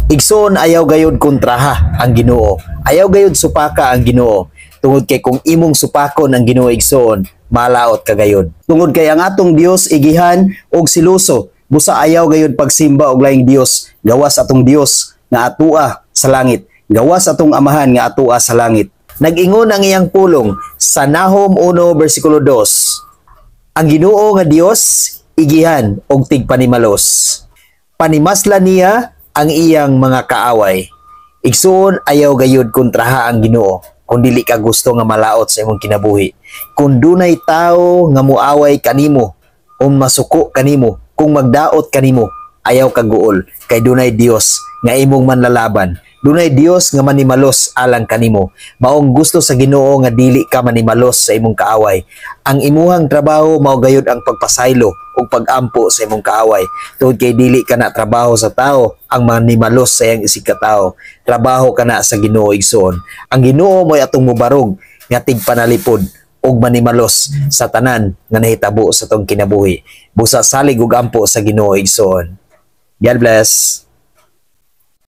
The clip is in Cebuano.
Igsoon, ayaw gayod kontraha ang Ginoo. Ayaw gayod supaka ang Ginoo. Tungod kay kung imong supakon ang Ginoo, igsoon, malaot ka gayod. Tungod kay ang atong Dios igihan og siluso, busa ayaw gayod pagsimba og laing dios gawas atong Dios nga atua sa langit. Gawas atong Amahan nga atua sa langit. Nag-ingon ang iyang pulong sa Nahum 1 versikulo 2. Ang Ginoo nga Dios igihan og tigpanimalos. Panimasla niya ang iyang mga kaaway. Igsoon, ayaw gayod kontraha ang Ginoo kung dili ka gusto nga malaot sa imong kinabuhi. Kung dunay tao nga muaway kanimo o masuko kanimo, kung magdaot kanimo, ayaw kaguol kay dunay Dios nga imong manlalaban. Dunay Dios nga manimalos alang kanimo. Maong gusto sa Ginoo nga dili ka manimalos sa imong kaaway. Ang imuhang trabaho mao gayud ang pagpasaylo ug pagampo sa imong kaaway. Tungod kay dili ka na trabaho sa tao ang manimalos sa iyang isig katao. Trabaho ka na sa Ginoo, igsoon. Ang Ginoo mo'y atong mubarog nga tigpanalipod ug manimalos sa tanan nga nahitabo sa atong kinabuhi. Busa salig ug ampo sa Ginoo, igsoon. God bless.